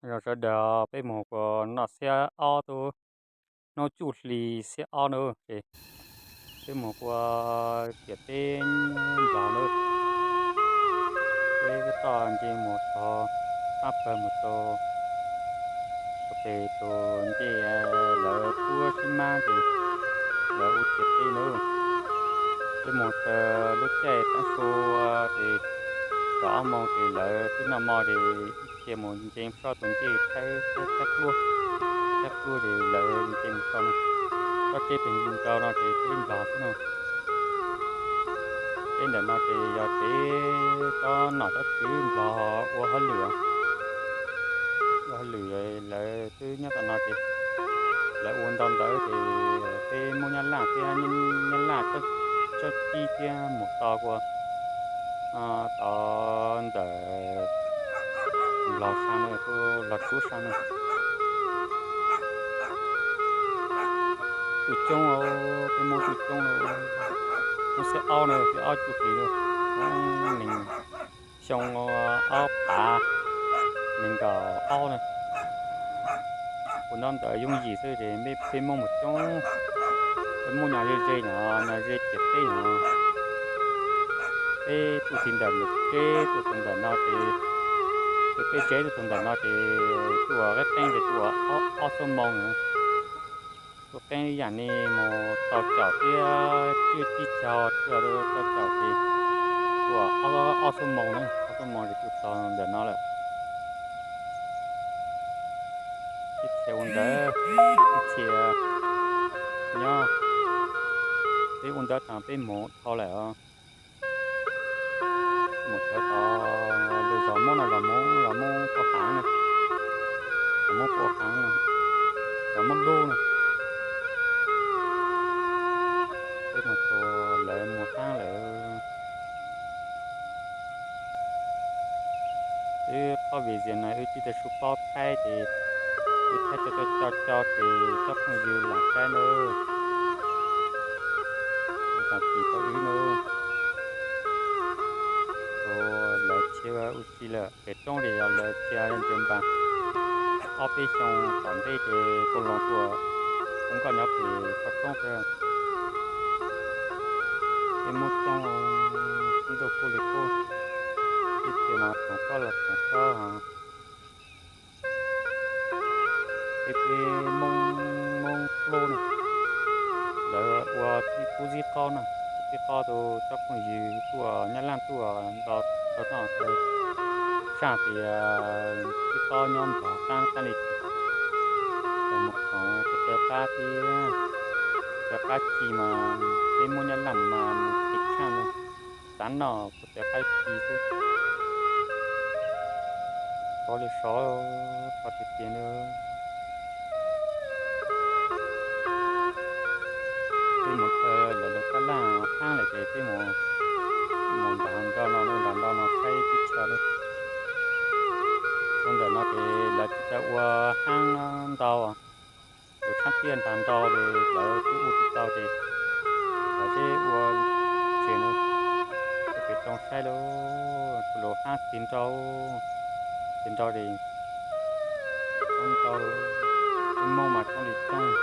Zoo sawv daws, peb mus kuas noj xiab ob tub, hnub cuj hli xiab ob na, ces peb mus kuas ciam teb Nplog na. Peb toj nce mus txog, pab pawg mus txog, tus pem tus ncej lawv puab sib mab ces lawv ua ciam teb na. Peb mus txog lub caij tav su ces tau ob moos ces lawv twb noj mov ces ib txhia mus nce soj tus ncej thaib thaib pluab, thaib pluab ces lawv nce mus txog no. Tsob teb pem nkaus no ces teb Nplog xwb no. Teb ntawm no ces yog teb tsob nom tsob tswv Nplog ua hauj lwm, ua hauj lwm lawv twb nyob tom no ces lawv ua ntau ntawd ces peb Hmoob Nyab Laj thiab Nyab Laj tsob cib thiab mus txog kuas tod ntawm Nplog sa no, Nplog Suav sa no. Tub coob, peb Hmoob tub coob, Hmoob xiab ob na, xiab ob cuj hlis na, nees, xyoo ob phav nees nkaum ob na. Kuv nyob ntawm yooj yim xwb ces peb Hmoob mus coob, peb Hmoob nyob ze ze no, nyob ze ciam teb no. Peb tuaj txij ntawm ntawm teb tuaj tus ntawm no ces, peb tsev tuaj tus ntawm no ces tuaj qeeb qeeb ces tuaj ob xuab moos na. Tuaj qeeb ib yam li mus tau caum thiab tswj tib caug tsuas tau caum ces tuaj ob xuab moos na, ob xuab moos ces tuaj txog ntawm no lawm. Ib txhia ua ntawv, ib txhia nyob, peb ua ntawv tas peb mus dhau lawm os. Mus dhau tod, lub zos Hmoob no zos Hmoob, zos Hmoob Pub Haav na, zos Hmoob Pub Haav na, zos Hmoob Dub na. Peb mus txog lawv mus haab lawm. Wb qhob video no wb tsis tau paub thaib ces wb thaib co co co ces tsob phooj ywg lam saib nawb, zam txim rau wb nawb. Lawv txhia ua si lawm, pem roob li yog lawv txhia ntev npas, ob peb xyoo tom ntej ces kuj los tuaj ua nkoj nyob pem toj roob xwb. Peb Hmoob coob, ib ntuj kuj li kuj, ib txhia mas txoov kob los txoov kob os. Peb, peb Hmoob, Hmoob Dub na, lawv ua tib tub zib qob na, tib qob tus tsob phooj ywg tuaj Nyab Laj tuaj nto tau toj saj tias tib qob nyob Nplog qaab qaab li ces mus txoov kuj txawv qab thiab, txawv qab ci mas peb Hmoob Nyab Laj mas mus tsis tshaaj na, xav noj kuj txawv qab ci xwb. Sov li sov, sov tiag tiag nawb. Peb mus, lawv lub tab laj haab lawm ces peb mus, mus nram nrau no, nram nrau no saib teb chaws lawm. Txog ntawm no ces lawv tsis tau ua haab ntau, tus tshaab tiaj nram nrau ces lawv twb ua tsis tau ces lawv twb ua tsev no, ua tsev rau saib lawm. Tus lub haab tig nrau, tig nrau ces haab ntau, peb Hmoob mas coob li coob,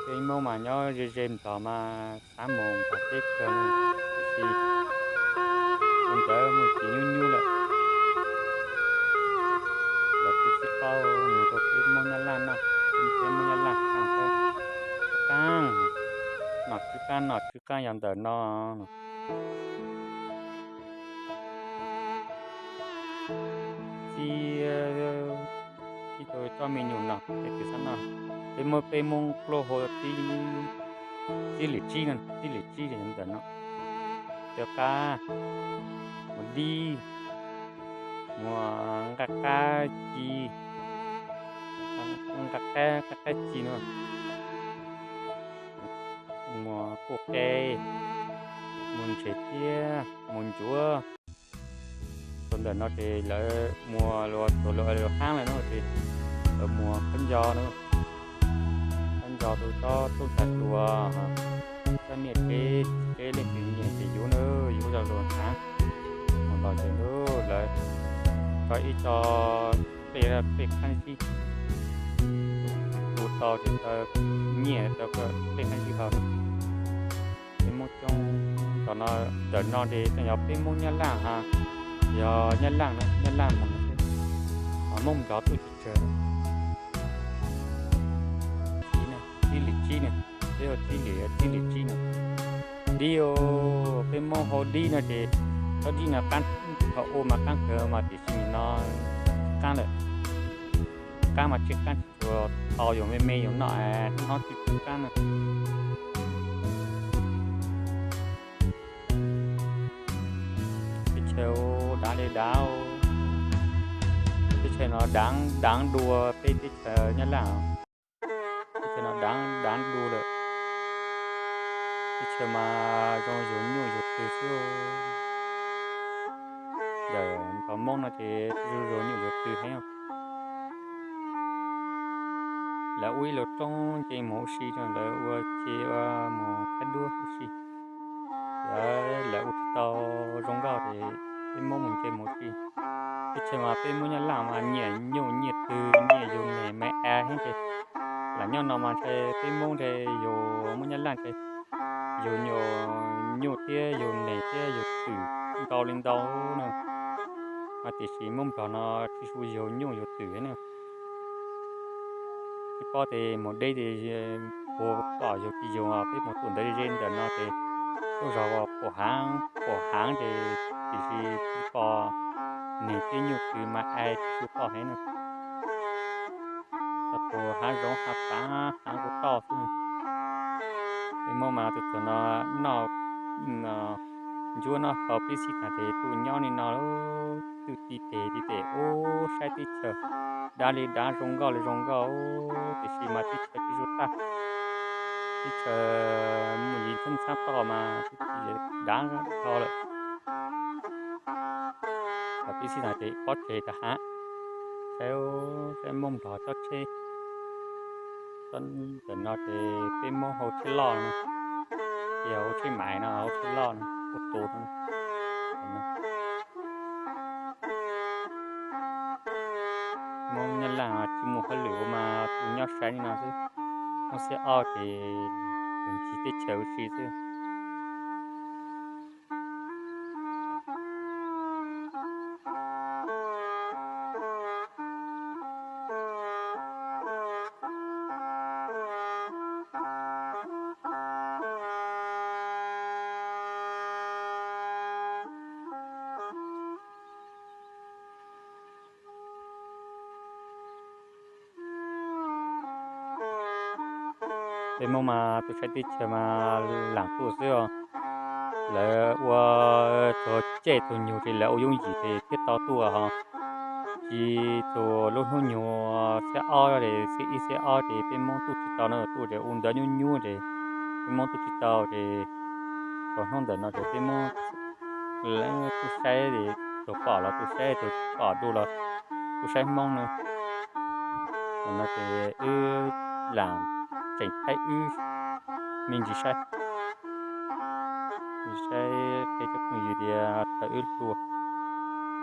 peb Hmoob mas nyob ze ze Nplog mas xav mus Nplog teb kawg, tiam sis ua ntawd muaj kev nyuaj nyuaj lawm. Lawv twb tsis paub mus rau peb Hmoob Nyab Laj noj, peb Hmoob Nyab Laj saib, qaab, nom tswv qaab, nom tswv qaab yog ntawm no. Txib, txib tau tsob me nyuam no peb tsis xav noj. Peb muab peb Hmoob Dub hu ua txib, txib lwm tsib, txib lwm tsib ntawm no. Cov qab, mus dib, mus nqaj qab ci, nqaj qab, nqaj qab ci no, mus quj qe, mus ntseg thiab mus ncuav. Txog ntawm no ces lawv mus, lawv tuav lawv haab lawm no ces lawv mus khaub ncaws no, khaub ncaws rau tsob tub ntxhais hluas, tsob niam tsev, tsev leej twg nyiam ces yuav na, yuav zog luag hnav. Mus los ces lawv tso ib co plej, plej qab zib, ua tau ces tau nyiaj tau plej qab zib hau no. Peb Hmoob coob, tam no, ntawm no ces tseem yog peb Hmoob Nyab Laj ha, yog Nyab Laj no, Nyab Laj mas Hmoob Nplog tuaj tsis tsawg. Txib li tsib no, peb hu txib li, txib li tsib no. Dib, peb Hmoob hu dib no ces tsob dib no qab, thaum ub mas qab kawg mas tiam sis nim no qab lawm. Qab mas tsis qab, tsis tshua tau, yuav me me yuav noj, hnub no tsis tshua qab no. Teb chaws dav li dav, teb chaws no dav, dav dua peb teb chaws Nyab Laj. Teb chaws no dav, dav dua lawm. Teb chaws mas zoo yuav nyuj yuav twm xwb. Ntawm nrog Hmoob no ces zoo yuav nyuj yuav twm heev. Lawv ua ib lub roob nce mus ua si, lawv ua ke ua mus thab duab ua si. Lawv, lawv ua tsis tau zoo nkauj ces peb Hmoob mus nce mus ua si. Teb chaws mas peb Hmoob Nyab Laj mas nyiam nyuj nyiam twm nyiam yug neeg me ab heev ces lam nyob no mas ntshe peb Hmoob ntshe yug Hmoob Nyab Laj ntshe yug nyuj, nyuj thiab yug neeg thiab yug twm ntau li ntau na. Mas tiam sis Hmoob Nplog no tsis tshua yug nyuj yug twm na. Tsis paub tes mus deb tes puas pom yug tsis yug, peb mus tuaj ntawd ze ntawm no ces lub zog pom heev, pom heev ces tiam sis tsis pom neeg thiab nyuj twm mas ab tsis tshua pom heev na. Tau tus hav zoov hav pav hav kuv toj xwb. Peb Hmoob mas tus txog no noj ncuab noj haus pib xij tas tes tuaj nyob li no lub twj ti tes ti tes ub saib teb chaws dav li dav zoo nkauj li zoo nkauj, tiam sis mas teb chaws tsis zoo tag. Teb chaws muaj yim txheeb txhab toj mas tsis dav dhau lawm. Haus pib xij tas tes pob tsev tas hav. Saib, saib Hmoob Nplog tsob tsheb. Tsob ntawm no ces peb Hmoob hu tsheb loj no, ces hu tsheb mais no, hu tsheb loj no, hu tus no. Hmoob Nyab Laj tsis muaj hauj lwm ua mas tuaj nyob saib li no xwb. Hmoob Xiab Ob ces tus ncig teb chaws ua si xwb. Peb Hmoob mas tuaj saib teb chaws mas lam tuaj xwb os. Lawv ua txog caij txog nyoog ces lawv ua yooj yim ces thiaj tau tuaj ho. Tsis txog lub hnub nyoog xiab ob, xiab ib xiab ob ces peb Hmoob tuaj tsis tau no, tuaj ces ua ntawv nyuab nyuab ces peb Hmoob tuaj tsis tau ces txog hnub ntawm no ces peb Hmoob tuaj saib, txog pom los tuaj saib, txog pom du los tuaj saib Hmoob no. Ntawm no ces wb lam tseem thaij wb me ntsis saib, saib qhia cov phooj ywg tias thaum wb hluas,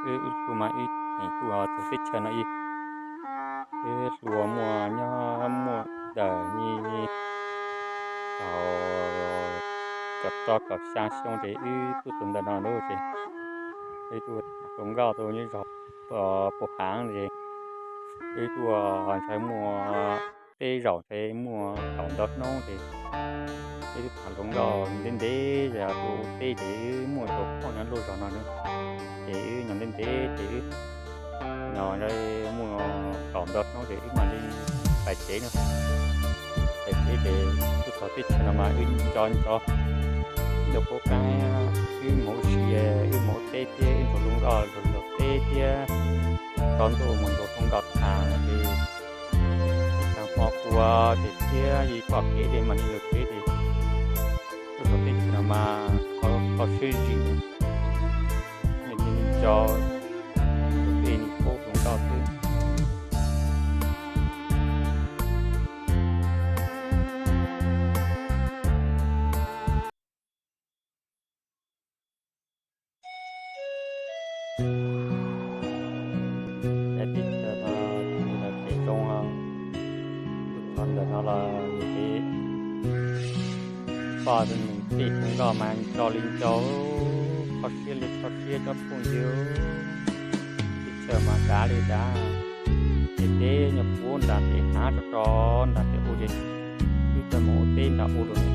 wb, wb hluas mas wb tseem tuaj txog teb chaws no ib, wb hluas muaj nyob muaj ntawm kaum, kaum rau kaum xya xyoo ces wb tuaj txog ntawm no lawm ces wb tuaj zoo nkauj tuaj nyob zog puag heev ces wb tuaj ntshai muaj teb zaum ces muaj kaum ntau hnub ces wb tuaj tham zoo nkauj ntev ntev, yog tus teb ces wb muaj tus phooj nyob lub zog no na, ces wb nyob ntev ntev ces wb nyob muaj kaum ntau hnub ces wb mam li pais tsev no. Pais tsev ces tuaj txog teb chaws no mas wb nco nco ntawm qub qab, wb mus ua si, wb mus ua teb thiab wb mus zoo nkauj ntawm teb thiab, txog ntuj mus ntsia zoo nkauj tas ces ib tag hmo kua ces thiab ib pom kev ces mam li lawv kev ces tuaj txog teb chaws no mas qhov siab zim nco tus teb ni qub zoo nkauj xwb. Teb chaws no Koj tus neeg tij tus nkoj mas nco li nco, kho siab li kho siab cov phooj ywg, teb chaws mas dav li dav, ces teb nyob puag nram pem hnav tso tso nram pem ub ces wb txawm mus ua teb nram ub lawm.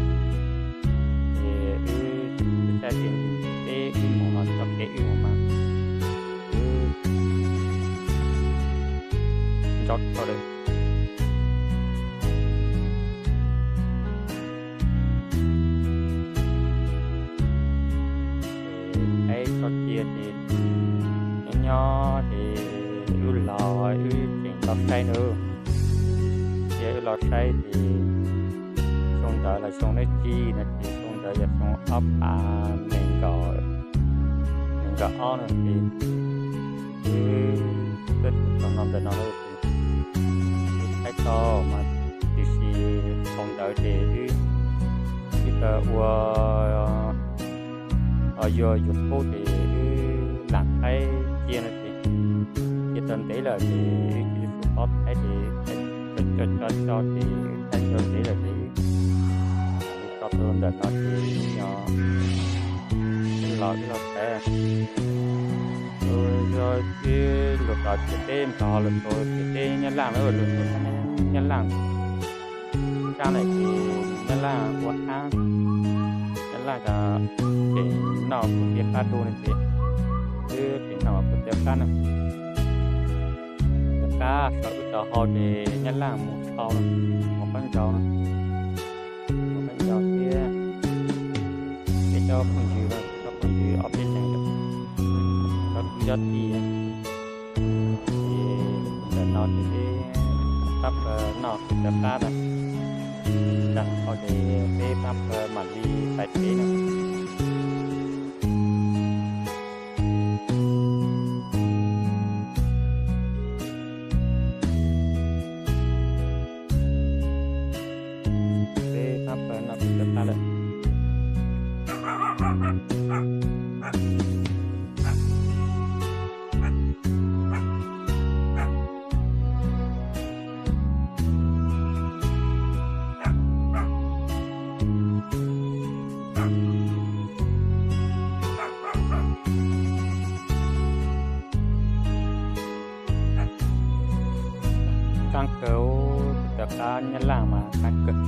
Ces wb txawm saib tias teb wb mus no txoj kev wb mus mas wb nco tshaj lawm. Ces saib tso cia ces nyob nyob ces wb los wb tseem los saib na, cia wb los saib ces xyoo ntawd los xyoo dab tsi no ces xyoo ntawd yog xyoo ob phav nees nkaum, nees nkaum ob no ces wb tuaj txog no ntawm no lawm ces wb saib tau mas tiam sis xyoo ntawd ces wb, wb tau ua, yuav YouTube ces wb lam thaij cia no ces cia tau ntev lawm ces wb tsis tshua paub thaij ces thaij tso tso tso ces wb thaij tau ntev lawm ces wb tso tau ntawm no ces yog los wb los saib wb, wb los txog ces teb Nplog los txog ces teb Nyab Laj lawm, los txog Nyab Laj. Nrab lawm ces Nyab Laj ua qab, Nyab Laj ces noj kuv tiaj qab dua no ces wb ces noj kuv tiaj qab no. Tiaj qab saum wb tau hau ces Nyab Laj mus tshau no, mus qab ncau no, mus qab ncau thiab. Peb cov phooj ywg, cov phooj ywg ob peb leeg, cov kwv cov tij. Ces ntawm no ces peb pab pawg noj kuv tiaj qab na, nram qhov ces peb pab pawg mam li pais tsev na. Peb pab pawg noj kuv tiaj qab lawm. Qab kawg, kuv tiaj qab Nyab Laj mas qab kawg.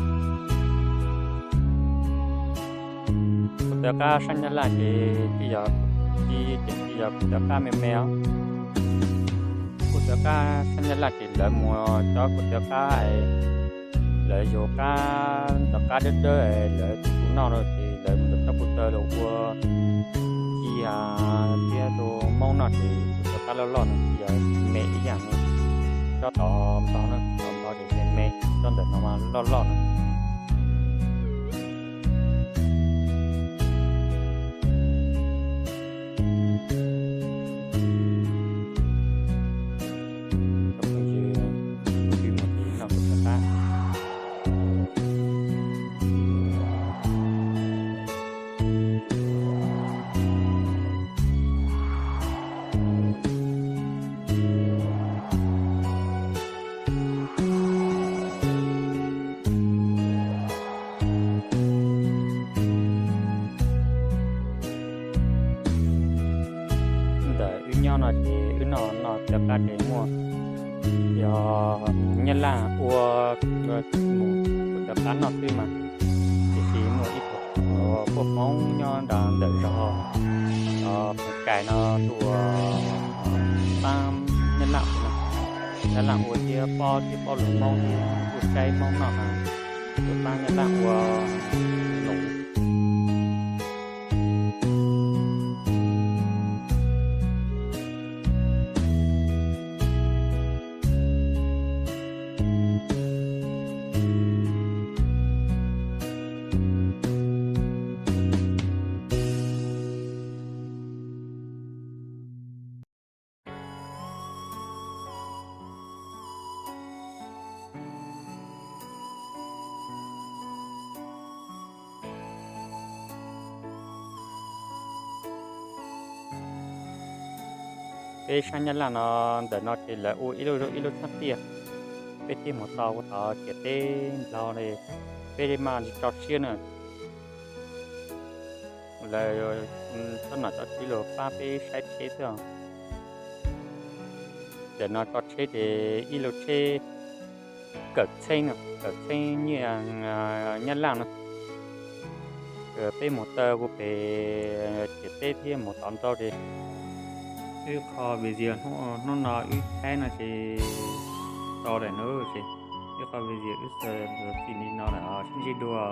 Kuv tiaj qab sab Nyab Laj ces tsis yog, tsis ces tsis yog kuv tiaj qab me me os. Kuv tiaj qab sab Nyab Laj ces lawv mus cov kuv tiaj qab, lawv yug qab ntawm qab dawb dawb lawv tsis noj no ces lawv mus ntawm tsob puv taws los ua ci thiab tus Hmoob noj ces kuv tiaj qab loj loj no tsis yog me ib yam li tsob tom Nplog na, tom Nplog ces me me, tsob ntawm no mas loj loj no. Ntawm wb nyob no ces wb noj noj tiaj qab ces muaj, yog Nyab Laj ua mus kuv tiaj qab noj xwb mas, tiam sis muaj ib tug poj Hmoob nyob nram ntawm zos Phoos Kais no tus uas pab Nyab Laj no, Nyab Laj ua thiab pob thiab pob lus Hmoob thiab kuj saib Hmoob noj mas, tus pab Nyab Laj ua lus. Peb sab Nyab Laj no, ntawm no ces lawv ua ib lub ib lub tshab tiaj, peb thiaj mus tau ua tod ciam teb Nplog li, peb li maj li tso siab na. Lawv txhob nom txhob tswv los pab peb saib tsheb xwb os. Ntawm no tso tsheb ces ib lub tsheb kawm txheeb, kawm txheeb nyiaj Nyab Laj no. Peb mus taw ua pem ciam teb thiab mus tom ntej ces ib qho video hnub no wb thaij no ces tau lawm na, ces ib qho video wb xaws txim li no lawm, sib ntsib dua.